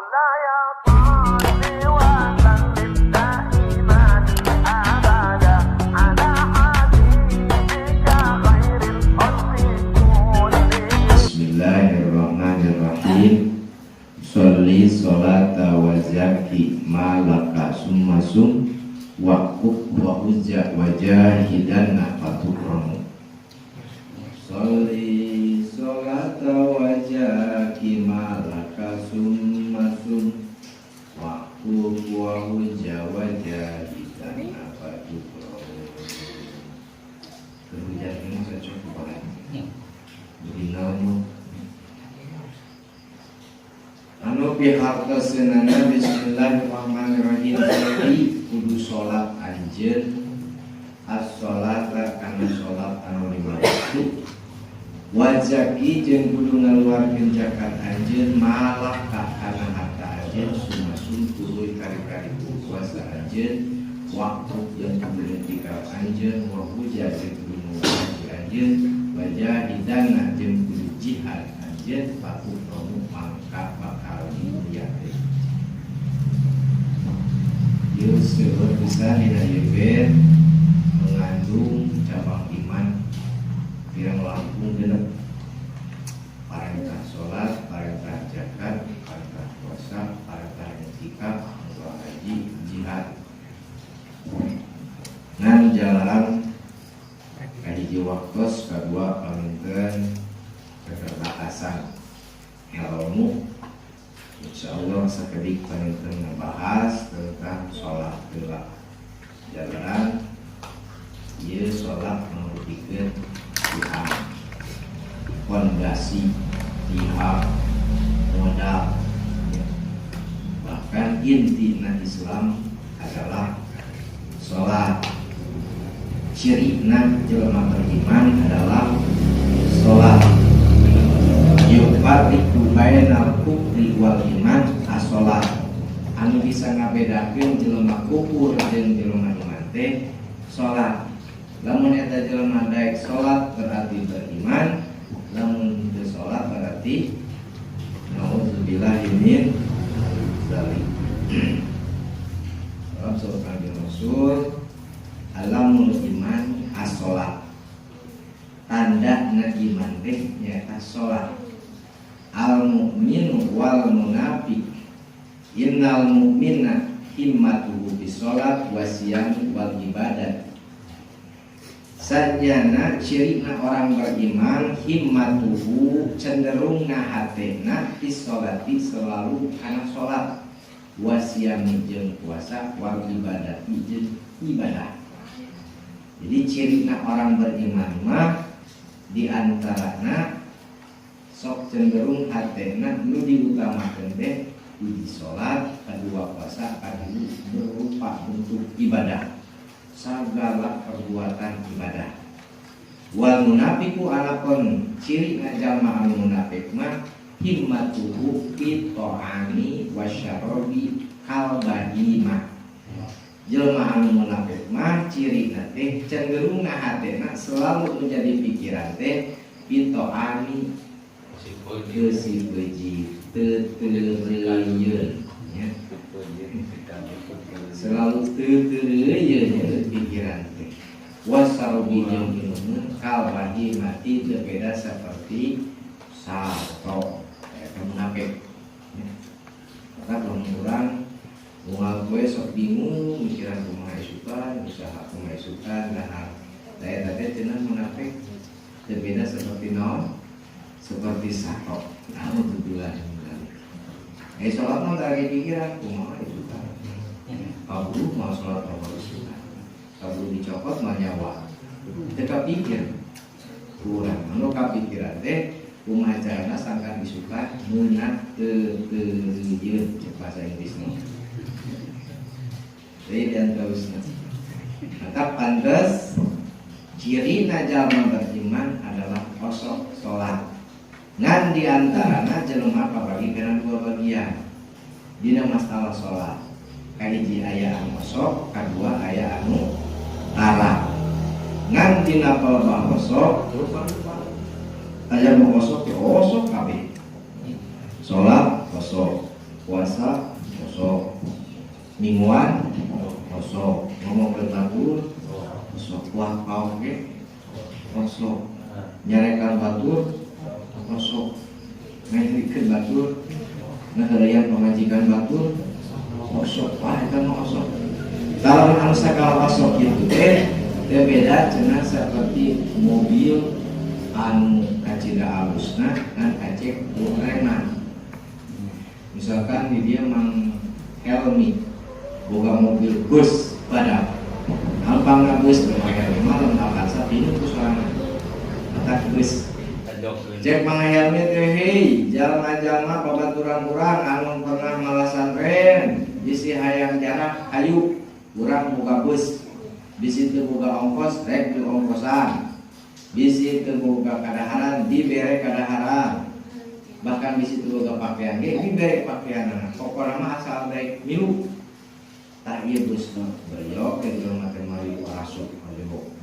مولاي صل وسلم دائما أبدا على حبيبك خير الخلق كلهم. Bismillahirrahmanirrahim. Sholli sholata wa zaki malaka summa sum wa wa hujja wa jahidanna fatukramu. Sholli sholata wa zaki malaka summa sum wa wa hujja wa jahidanna fatukramu. Berhujan ini saya cukup. Jadi anu pihartoseunana. Bismillahirrahmanirrahim. Sholli, kudu salat anjeun, as-sholata, kana salat anu lima waktu, wazaki, jeung kudu ngaluarkeun zakat anjeun, malaka, kana harta anjeun, sumasum, tuluy kari-kari puasa anjeun, waktu, jeung kudu itikaf anjeun, wa hujja, jeung kudu haji anjeun, wajahidana, jeung kudu jihad anjeun, fatukramu, mangka bakal dimuliakeun. Ieu seueur pisan dina ieu bait mengandung cabang iman pirang langkung 6: parentah salat, parentah zakat, parentah puasa, parentah itikaf, haji, jihad. Ngan jalaran kahiji waktos, kadua panginten keterbatasan ilmu. Insya Allah sakedik panginten ngebahas tentang sholat heula. Jalaran ieu sholat merupakan pihak fondasi, pihak modal ya. Bahkan inti Islam adalah sholat. Cirina jelema beriman adalah sholat. Yufarriqu bainal kufri wal iman as-sholat. Anu bisa ngabedakeun jelema kufur jeung jelema iman teh sholat. Lamun eta jelema daek sholat, berarti beriman. Lamun teu sholat, berarti naudzubillah min dzalik. Dalam surat Kanjeng Rasul, alamul iman as-sholat, tanda na iman teh nyaeta sholat. Al mu'minu wal munafik, innal mu'mina himmatuhu bis-sholat wasiyam wal ibadat. Sanyana cirina orang beriman, himmatuhu, cenderung hatena, bis-sholati, selalu kana sholat, wasiyami, jeung puasa, wal ibadati, jeung ibadah. Jadi cirina orang beriman mah diantarana sok cenderung hatena nu diutamakeun teh hiji sholat, kedua puasa, katilu berupa bentuk ibadah, segala perbuatan ibadah. Wal munafiku, anapun ciri jalma anu munafik mah, himmatuhu fi ta'ami wasyarabi kal bahimah. Jelma anu munafik mah cirina teh cenderung hatena selalu menjadi pikiran teh fi ta'ami, ke si beji teu teureuyeuun ya, selalu teu teureuyeuun ya pikiran teh, wasarobi, jeung inumeun, kal bahimati, teu beda seperti sato eta munafik ya. Maka lamun urang unggal poe sok bingung mikiran kumaha isukan usaha, kumaha isukan dahar, da eta teh cenah munafik, teu beda seperti naon, seperti sato. Alhamdulillah. Eh, sholat mah lagi pikiran kumaha isukan, kaburu mau sholat apa isukan, kaburu dicopot mah nyawa teu kapikir. Kurang anu kapikiran teh kumaha carana sangkan isukan meunang teu teureuyeuun, cek bahasa Inggrisna. Jadi dan terusna. Maka pantes ciri jalma beriman adalah osok sholat. Ngan diantarana jelema kabagi kana dua bagian dina masalah sholat. Kahiji aya anu osok, kadua aya anu tara. Ngan dina palebah osok terus aya nu osok ya osok kabeh. Sholat osok, Puasa osok, mingguan osok, ngomong ke batur osok, wah kau ge osok, nyarekan batur osok, ngajerikeun batur, ngaheureuyan pamajikan batur osok, wah eta mah osok. Kalau anu sagala osok kitu teh teu beda cenah seperti mobil anu kacida alusna ngan kacek reman. Misalkan di dia Mang Helmi boga mobil bus badak. Alpang bus Mang Helmi mah lamun Avanza pinuh ku sorangan. Matak bus. Cek Mang Helmi teh, "Hei, jalma-jalma babaturan urang anu pernah malasan rem, bisi hayang jarak, hayu urang boga bus. Bisi teu boga ongkos, rek di ongkosan. Bisi teu boga kadaharan, dibere kadaharan. Bahkan bisi teu boga pakaian ge dibere pakaian. Pokona mah asal daek milu." Tah, ieu bus beliau ke jelema teh mari arasup,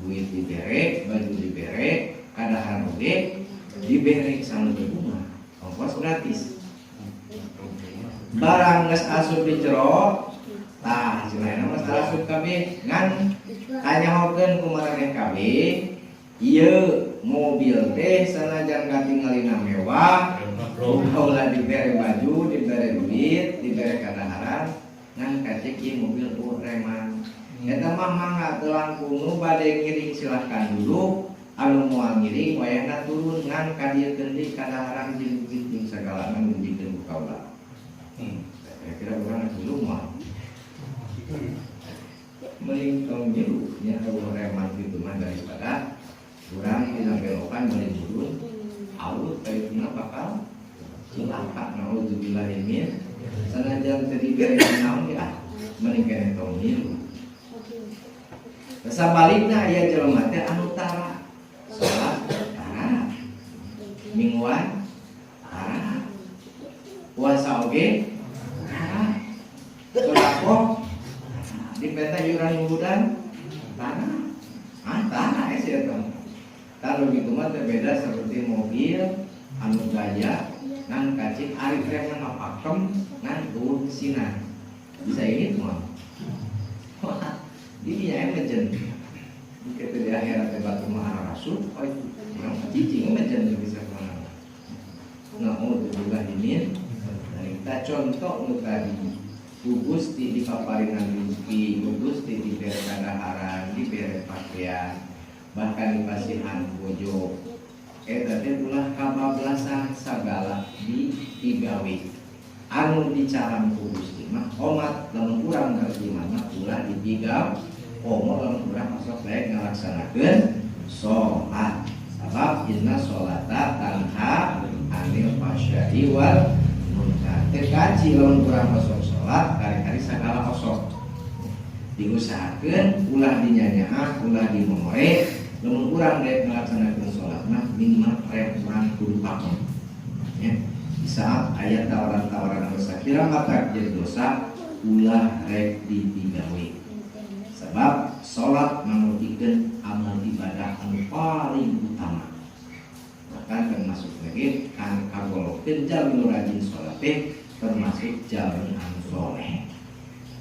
duit dibere, baju dibere, kadaharan oge dibere, sanu bunga ongkos gratis. Barang geus asup di jero, tah cenah mah asup kabeh, ngan kanyahokeun ku maraneh kabeh, ieu mobil teh sanajan katingalina mewah, ulah dibere baju, dibere duit, dibere kadaharan, ngan kacek ieu mobil reman. Eta mah mangga teu langkung, nu bade ngiring silahkan dulu, anu moal ngiring wayahna turun, ngan kadiekeun deui kadaharan jeung duit jeung sagalana nu dijieun ku kaula." Kira-kira urang dulu mah mending tong nyiru nya, eueuh reman kitu mah, daripada urang dina belokan bari turun aut kaituna bakal cilaka, naudzubillah min. Sanajan teu dibere naon ge, ah, mending keneh tong nyiru. Sabalikna aya jelema teh anu tara salat, tara mingguan, tara puasa oge tara, sedekah dipenta iuran urudan tara, ah, tara eh sia teh. Kalau gitu mah teh beda seperti mobil anu gaya ngan kacik ari remna mah pakem ngan eueuh sinar. Bisa ini mah, wah, ini ya mejen kita di akhirat teh batu mah rasul, oh itu urang cicing mejen bisa kemana. Naudzubillah min. Kita contoh nu tadi, ku Gusti dipaparinan rezeki, ku Gusti dibere kadaharan, dibere pakaian, bahkan dipasihan bojo. Eta teh ulah kabablasan sagala di digawe. Anu dicaram ku Gusti mah omat lamun urang beriman mah ulah dipigawe, komo lamun urang osok daek ngalaksanakeun sholat. Sabab inna sholata tanha anil fahsya'i wal munkar. Teu kaci lamun urang osok sholat, kari-kari sagala osok. Diusahakeun ulah dinyanyaah, ulah dimomore. Lamun urang daek ngalaksanakeun sholat mah minimal rem urang kudu pakem. Ya. Di saat aya tawaran-tawaran anu sakira matak jadi dosa, ulah rek dipigawe. Sebab sholat mangupikeun amal ibadah anu paling utama. Bahkan termasuk lagi kan kagolongkeun jalmi nu rajin sholat teh termasuk jalmi anu soleh.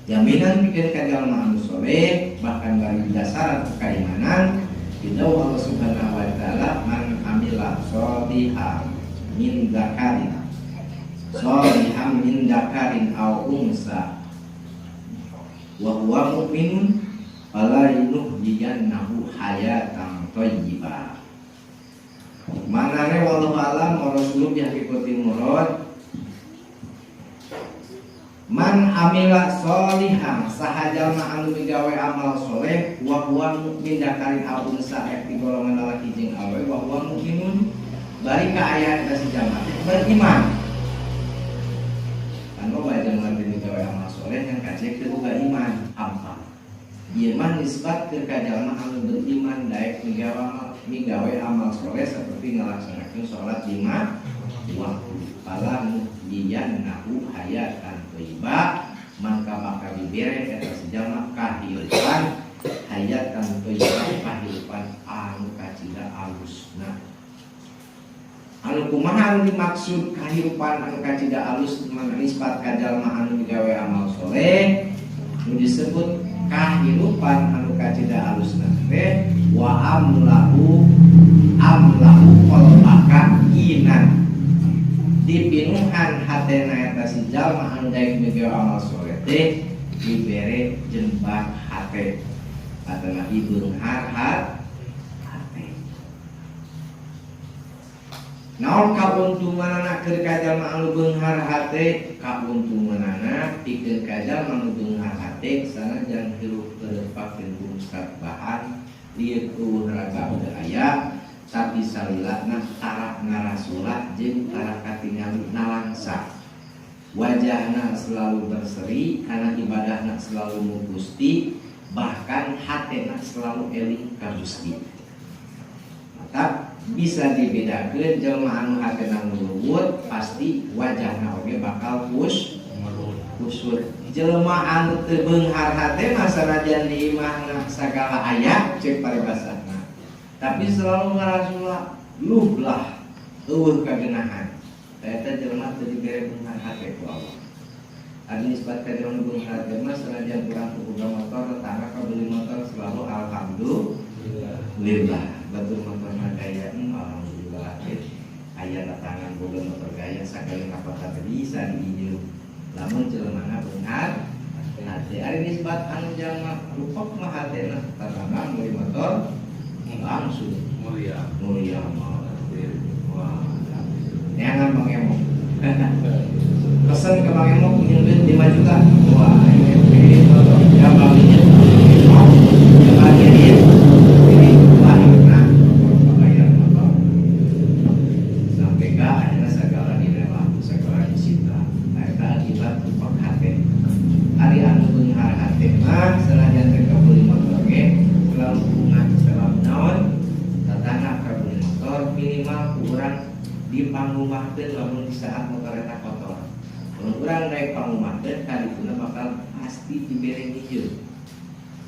Jaminan pikeun ka jalma anu soleh, bahkan bari dasaran keimanan didawuh Allah Subhanahu wa taala, man amila sholihan min dzakarin, sholihan min dzakarin aw unsa wa huwa mu'minun fala yuhyiyannahu hayatan thayyibah. Manane wallahu alam wa rasuluhu bi haqiqati murad. Man amila sholihan, saha jalma anu migawe amal soleh, wa huwa mu'min, dzakarin aw unsa, rek di golongan lalaki jeung awewe, wa huwa mu'minun, bari kaayaan eta si jalma teh beriman. Kan loba jalma teh migawe amal soleh yang kacek teu boga iman apa. Ieu mah nisbat ke ka jalma anu beriman daek migawe amal soleh seperti ngalaksanakeun salat 5 waktu. Fala nuhyiyannahu hayatan thayyibah, maka bakal dibere eta si jalma kahirupan, hayatan thayyibah, kahirupan anu kacida alusna. Anu kumaha anu dimaksud kahirupan anu kacida alus nisbat ka jalma anu digawe amal soleh nu disebut kahirupan anu kacida alus teh wa amlahu amlahu qalbaka inan dipinuhan hatena eta si jalma anu daek migawe amal soleh teh dibere jembar hate atau beunghar hate. Naon kauntunganana keur ka jalma anu beunghar hate? Kauntunganana pikeun ka jalma anu beunghar hate sanajan hirup kereupak bungsat bahan lieur eueuh raga teu aya tapi salilana tara ngarasula jeung tara katingali nalangsa. Wajahna selalu berseri karena ibadahna selalu mugusti, bahkan hatena selalu eling ka Gusti. Maka bisa dibedakeun jelema anu hatena ngeluwut pasti wajahna oge bakal kusut. Jelema anu teu beunghar hate mah sanajan di imahna sagala aya ceuk paribasana, tapi selalu ngarasula luh lah eueuh kagenahan. Eta jelema teu dibere beunghar hate ku Allah. Ari nisbat ka jelema beunghar hate mah sanajan urang teu boga motor, tetangga kabeli motor selalu alhamdulillah. Batur motor mah gaya, alhamdulillah aya tetangga boga motor gaya sakali ka kota teh bisa diinjeum. Lamun jelemana beunghar hate. Ari nisbat anu jalma rupok mah hatena tetangga meuli motor langsung mulia mulia mah. Wah, neangan Bang Emok. Pesen ke Bang Emok minjem duit 5 juta. Wah, ini ya Bang minjem Emok, ya Bang kirim. Ini akhirnya bayar motor. Sampai ke akhirnya segala direla, segala disita. Nah, eta akibat rupok hate. Ari anu beunghar hate mah sanajan teh kabeli motor ge selalu bunga selalu naon tetangga kabeli motor minimal kurang dipangumahkeun lamun di saat motor eta kotor. Lamun urang daek pangumahkeun kadituna bakal pasti dibere minjem.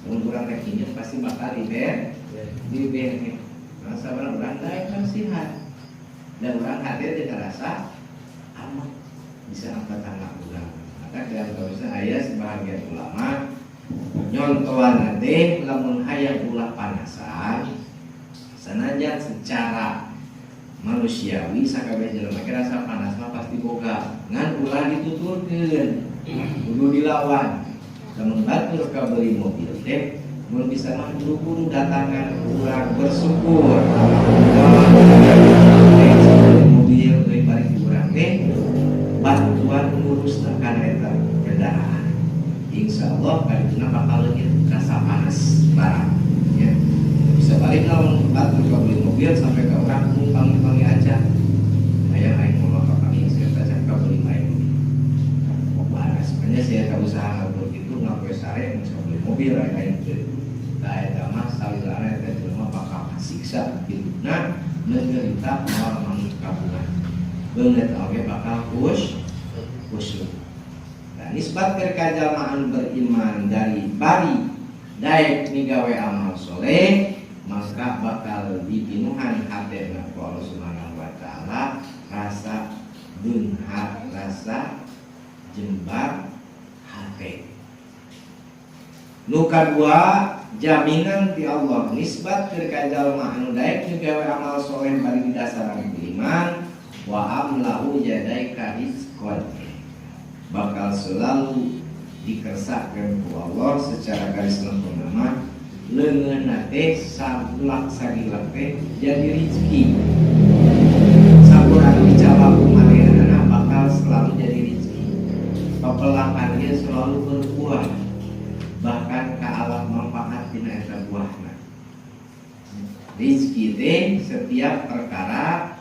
Lamun urang rek minjem pasti bakal dibere. Nah, sabaraha urang daek bersihan. Dan urang hate teu ngarasa aman bisa angkat tetangga urang. Maka dalam kawasan aya sebagian ulama nyontoan teh lamun hayang ulah panasan sanajan secara manusiawi sakabeh jelema ge rasa panas mah pasti boga ngan ulah dituturkeun kudu dilawan. Lamun batur kabeli mobil teh mun bisa mah buru-buru datangan urang bersyukur alhamdulillah mobil euy balik di urang teh bantuan ngurus kana eta kendaraan. Insyaallah kadituna bakal leungit rasa panas barang ya. Bisa balik lamun batur kabeli mobil sampai ke urang numpang-numpangi aja. Hayang aing mau kapangi saya teh kabeli main mobil. Panas makanya saya tak usaha ngobrol gitu ngapoe sare mun beli mobil aing aing teu. Tah eta mah salilana eta jelema bakal kasiksa hidupna menderita moal mangut kabungan. Beungeut oge bakal kusut. Nah, nisbat keur ka jalma anu beriman dari bari daek migawe amal soleh maka bakal dipinuhan hatena ku Allah Subhanahu wa taala rasa beunghar, rasa jembar hate. Nu kadua jaminan ti Allah nisbat keur ka jalma anu daek migawe amal soleh bari didasaran ku iman wa amlahu yadaika rizqan bakal selalu dikersakeun ku Allah secara garis lempeng mah leungeunna teh sagulak sagilak teh jadi rezeki. Sakur anu dicabak ku manehanana bakal selalu jadi rezeki. Pepelakan dia selalu berbuah bahkan ka alat manfaat dina eta buahna. Rezeki teh setiap perkara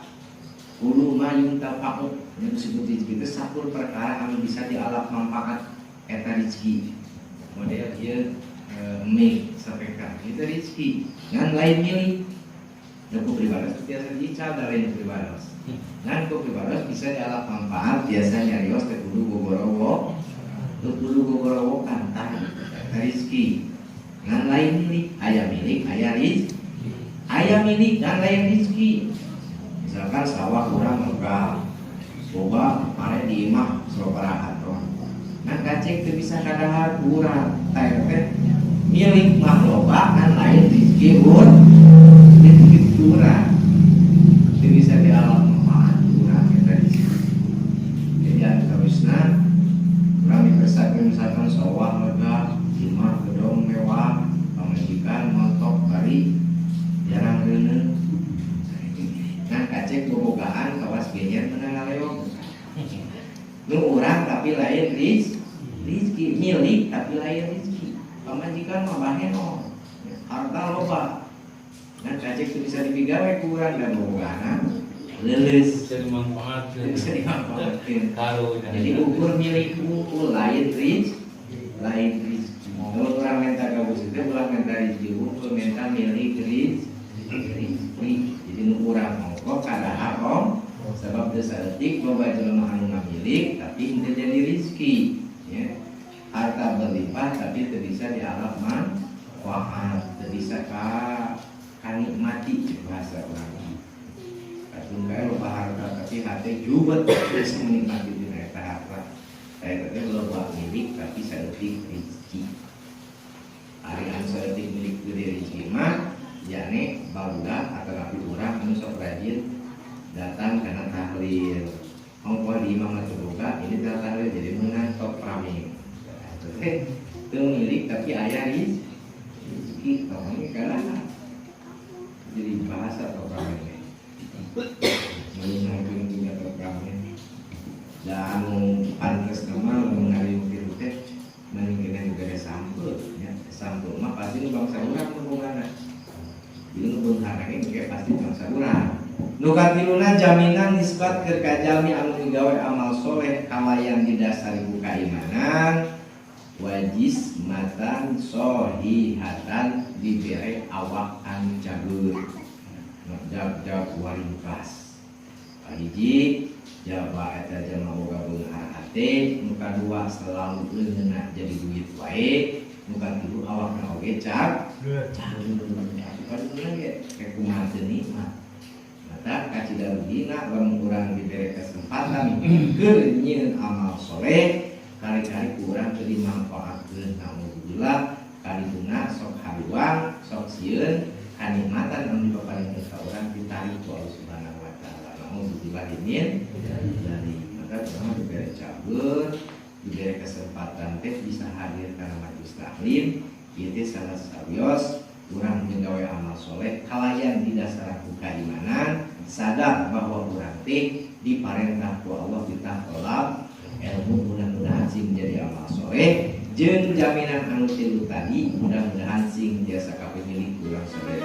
kudu ma yuntafa'u yang disebut rezeki itu sakur perkara anu bisa dialap manfaat eta rezeki. Model ieu mic sapeka itu rezeki ngan lain milik da ku pribados biasa dical da lain pribados ngan ku pribados bisa dialap manfaat biasa nyarios teh kudu gogorowo teu kudu gogorowokan tah eta rezeki ngan lain milik aya milik aya rezeki aya milik ngan lain rezeki. Misalkan sawah urang lega, boga pare di imah sababaraha ton. Nah, kacek teu bisa kadahar ku urang. Tah, eta teh milik mah loba kan lain rezeki rezeki urang. Teu bisa dialap manfaat urang eta rezeki. Jadi anu kawisna urang dikersakeun, misalkan sawah lega, imah gedong mewah, pamajikan montok bari jarang reuneuh. Nah, kacek bobogaan kawas genyer menang ngaleog. Nu urang tapi lain rizki, milik tapi lain rizki. Pamajikan mah baheno, harta loba. Nah, kacek teu bisa dipigawe ku urang dan bobogaan leuleus. Bisa dimanfaatkan. Teu bisa dimanfaatkeun. Kalau Jadi ukur milik ukur lain lain rizki. Kalau urang minta ka Gusti teh ulah minta rizki, ukur minta milik rizki. Jadi nu urang ongkoh kadahar om sebab teu saeutik loba jelema anu ngamilik tapi henteu jadi rizki ya. Harta berlimpah tapi teu bisa dialap manfaat, teu bisa kanikmati cek bahasa urang. Katun kae loba harta tapi hate jubet, bisa menikmati dina eta harta. Eta teh loba milik tapi saeutik rizki. Ari anu saeutik milik gede rizki mah yakni barudak atau napi urang anu sok rajin datang karena tahlil. Ongkoh di imah mah teu boga, ini teh tahlil jadi menang top rame. Eta teh teu milik tapi aya rizki, tong kalah. Jadi bahasa top rame teh. Menyenangkan punya top rame. Dan anu pantes nama lamun ngariung kitu teh mending kena juga ada sampeu ya. Sampeu mah pasti nu bangsa urang nu bogana. Jadi nu beunghar ge kayak pasti bangsa urang. Nu katiluna, jaminan nisbat keur ka jalmi anu migawe amal soleh kalayan didasari ku kaimanan wajismatan sohihatan, dibere awak anu cager, jab-jab waringkas. Kahiji jaba eta jalma boga beunghar hate, nu kadua selalu leungeunna jadi duit wae, nu katilu awakna oge cager. Kan ge rek kumaha teu nikmat. Mata kacida rugina lamun urang dibere kesempatan keur nyieun amal soleh, kali-kali ku urang teu dimanfaatkeun, naudzubillah. Kadituna sok hariwang, sok sieun kanikmatan anu dipaparinkeun ka urang ditarik ku Allah Subhanahu wa taala, naudzubillah min dzalik. Maka urang dibere cager, dibere kesempatan teh bisa hadir kana majelis taklim ieu teh salah sawios urang migawe amal soleh kalayan didasar ku kaimanan, sadar bahwa urang teh diparentah ku Allah ditah tolab ilmu, mudah-mudahan sing jadi amal soleh jeung jaminan anu tilu tadi, mudah-mudahan sing tiasa kapimilih ku urang sadaya.